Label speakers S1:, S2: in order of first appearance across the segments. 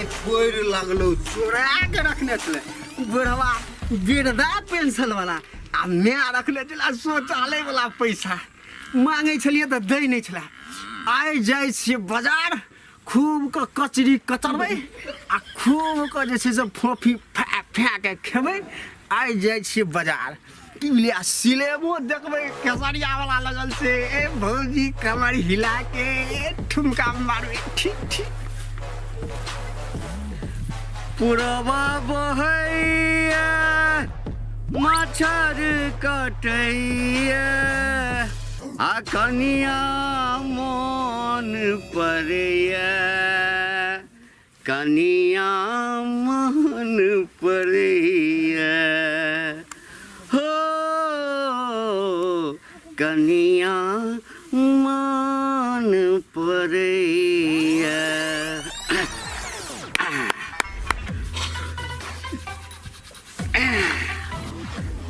S1: आइ पड़ि लगलौ, चोरा के रखने छलै बुढ़वा वृद्धा पेंशन वाला, आ माय रखने छलै शौचालय वाला पैसा। मांगै छलियै तऽ दै नहि छलै। आइ जाइ छियै बाजार, खूब के कचरी कचरबै आ खूब के जे छै से फोफी फै फै के खेबै। आइ जाइ छियै बाजार, की बुझलियै, आ सिलेबो देखबै, केसरिया वाला लगल छै। ए भौजी, कमर हिला के ठुमका मारबै। ठीक ठीक।
S2: पुरबा बहैया, मच्छर कटैया, आ कनिया मोन पड़ैया, कनिया मोन पड़ैया हो, कनिया मन पड़ैया।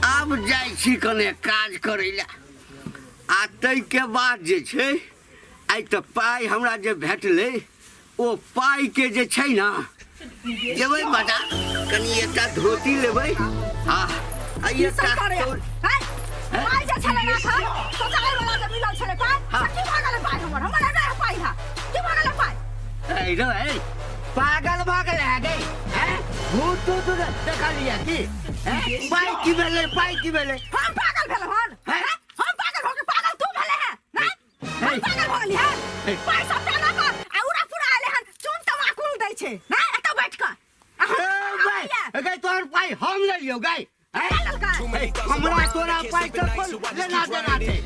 S2: आब जाइ छी कने काज करै लए, आ ताहिके बाद जे छै, आइ तऽ पाइ हमरा जे भेटलै, ओ पाइके जे छै ने, जेबै बाजार, कनि एकटा धोती लेबै। हँ, आ
S3: की
S2: एकटा
S3: सब करे हैं? पाइ जे छलै राखल, शौचालय वाला जे मिलल छलै पाइ, से की भऽ गेलै पाइ हमर? हमर नहि पाइ है। की भऽ गेलै पाइ?
S2: ए रो, ए पागल भऽ गेलै है गई हैं? भूत तूत देखलियै की हैं? पाइ की भेलै? पाइ की भेलै?
S3: हम पागल भेलहुँ हन?
S2: हैं?
S3: हैं? हम पागल भऽ के पागल तू भेले हैं? नहीं? हम पागल भऽ गेली हन? पाइ सब लऽ कऽ आ उड़ा पूरा एले हन, चून तमाकुल दै छै नहीं एतऽ बैठ कऽ। आ हम
S2: ए भाई, गई, तोहर पाइ हम लेलियौ गई।
S3: के लेलकै?
S2: हमरा तोरा पाइ से कोन लेना देना छै?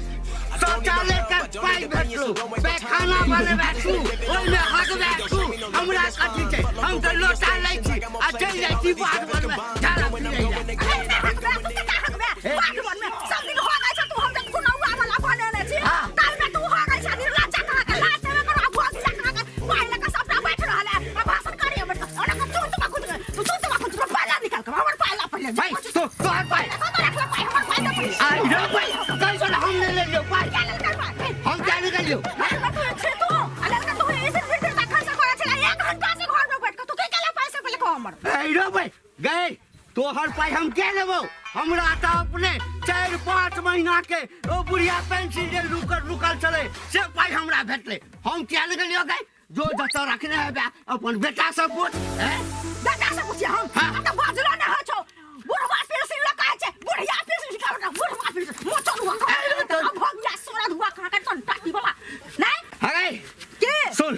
S2: शौचालय के पाइ भेटलू, पैखाना बनेबै तू, ओहिमे हगबै तू, हमरा कथी छै? हम तऽ लोटा लै छी आ चलि जाइ छी बाध बनमे झाड़ा पियै लए।
S3: अरे नहि हकबे, तू कता हकबे? बाध बनमे सब दिन हो गई छै। तू हम जब कुनौआ वाला बनेने छी, ताहिमे तू हो गई छै। निर्लज्जा कहाँ के, लाज देवे करो। आ भोगिया कहाँ के पाइ लऽ कऽ सबटा बैठ रहल है आ भाषण करिए बैठ कऽ। ओना कऽ चून तमाकुल, तू चून तमाकुल, तू पाइ ला निकाल कऽ हमर पाइ ला पहिले।
S2: भाइ, तो तोहर पाइ
S3: कतऽ रखले पाइ? हमर पाइ दे पहिले।
S2: आ रे पाइ कैसे हम नहि लेलियौ पाइ?
S3: क्या लेलकै पाइ?
S2: हम क्या निकलियौ?
S3: लेलकै तू छै तू आ लेलकै तू। ऐसे फिर फिर तखन से करै छलै 1 घंटा से घर में बैठ कऽ। तू की केला पाइ से पहिले कह हमर।
S2: ए रे भाइ गए, तोहर पाइ हम के लेबौ? हमरा तऽ अपने 4-5 महीना के ओ बुढ़िया पेंसिल जे रुकल रुकल छलै, से पाइ हमरा भेटलै। हम किया ने गेलियो गए? जो जतऽ रखने हेबे, अपन बेटा से पूछ। हैं?
S3: बेटा से पूछिए हम?
S2: हाँ।
S3: हम तऽ बाजलो नहि होइ छौ। बुढ़वा पेंसिल लऽ कऽ छै, बुढ़िया पेंसिल निकाल कऽ, बुढ़वा पेंसिल मोचर हुआ
S2: ए,
S3: कऽ भगिया सोरद हुआ कहाँ के तन टाटी वाला नहीं।
S2: अरे
S3: के
S2: सुन,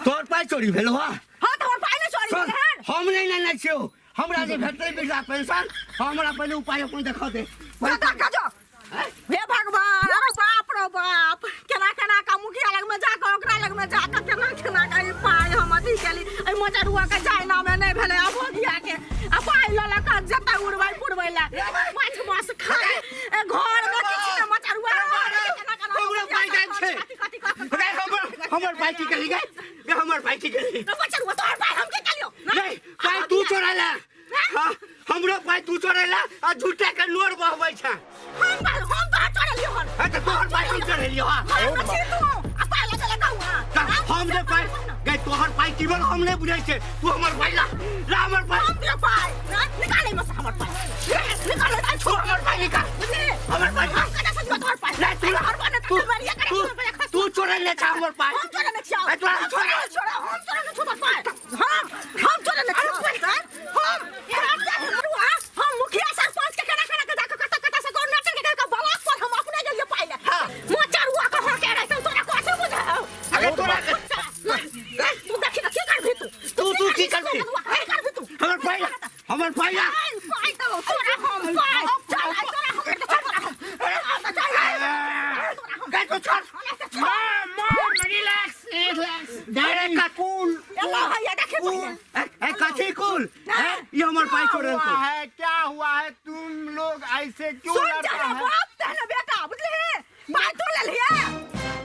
S2: तोहर पाइ चोरी भेलो? हँ।
S3: हाँ, तऽ हमर पाइ नहि चोरी
S2: सुन
S3: भेलै हन।
S2: हम नहि लेने छियौ। हमरा जे भेटलै वृद्धा पेंशन, हमरा पहिले उपाय अपन देखा दे।
S3: कतऽ कजो? हे भगवान, अरे बाप रो बाप, केना केना का मुखिया लग में जाके, ओकरा लग में जाके, केना केना का ई पाइ हम अथी केली। एहि मजरुआ के जाय नामे नहि भेलै। आ भोगिया के आ पाइ लऽ लऽ कऽ जेतै उड़बै पुड़बै लए, माछ मास खाय। ए घर में किछु नहि मजरुआ। केना केना
S2: हमरा पाइ दै छै।
S3: कथी कथी कऽ
S2: गए, हमर हमर पाइ की केली गए? गए, हमर पाइ की केली?
S3: मजरुआ, तोहर पाइ हम की केलियौ?
S2: नहीं, पाइ तू चोरेला। हाँ, हमरो पाइ तू चोरेला आ झूठे के नोर बहबै छै।
S3: हम तोहर चोरेलियौ हन?
S2: हाँ, तऽ तोहर पाइ हम चोरेलियौ। हाँ,
S3: हम तऽ छी तू आ पाइ लऽ चले गौआ।
S2: तऽ हम जे पाइ गए, तोहर पाइ की भेल, हम नहि बुझै छियै। तू हमर पाइ ला, ला हमर पाइ।
S3: हम दियौ पाइ ना? निकालै में से हमर पाइ निकालै त
S2: तू हमर पाइ निकाल।
S3: बुझली?
S2: हमर पाइ
S3: हम कतऽ से दियौ तोहर पाइ?
S2: नहीं, तू
S3: तोहर पाइ
S2: तू
S3: बढ़िया करे
S2: तू
S3: तू
S2: तू चोरेले छ हमर पाइ।
S3: हम चोरेने छियौ।
S2: ए, तोरा
S3: हम
S2: छोड़ा।
S3: चोरेने छियौ, हम चोरेने छियौ तोहर पाइ। हम चोरेने छियौ। हम हम मुखिया सरपंच के केना केना के जाके, कतऽ कतऽ से गौर नाचन के के ब्लॉक पर हम अपने गेलियै पाइ ले। मोचरुआ कहाँ के रहै तोरा कथी बुझाउ?
S2: अरे तोरा
S3: तू देखी ना की करबी तू।
S2: तू की करबी?
S3: की करबी तू?
S2: हमर पाइ ला, हमर पाइ ला।
S3: पाइ पाइ देबौ तोरा हम पाइ। चल आइ तोरा हम, चल तोरा हम, चल तोरा हम।
S2: गए, तू छोड़।
S1: Mom, mom, relax, relax.
S2: Direct
S1: cool.
S3: एलो हैया, देखी पहिले।
S2: ए ए, कथी कुल? ए, ये हमर पाइ
S1: क्या
S2: चोरेल
S1: हुआ
S2: को
S1: है? क्या हुआ है? तुम लोग ऐसे क्यों
S3: सुन
S1: लड़ता
S3: जहने
S1: है?
S3: बाप तहने बेटा, बुझलिही? पाइ तू लेलिहे।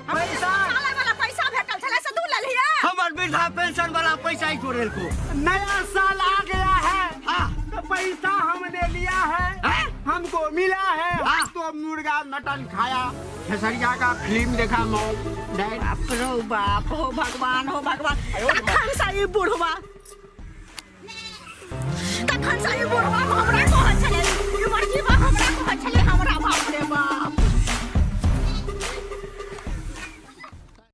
S1: पैसा?
S3: शौचालय वाला पैसा भेटल छलै से तू लेलिहे।
S2: हमर वृद्धा पेंशन वाला पैसा ही चोरेल को।
S1: नया साल आ गया है।
S2: हाँ।
S1: तो पैसा हमने लिया है।
S2: हैं?
S1: हमको मिला है।
S2: हाँ।
S1: तो मुर्गा मटन खाया, खेसरिया का फिल्म देखा। मॉम डैड
S3: बाप रो बाप, हो भगवान, हो भगवान, तखन से ई बुढ़वा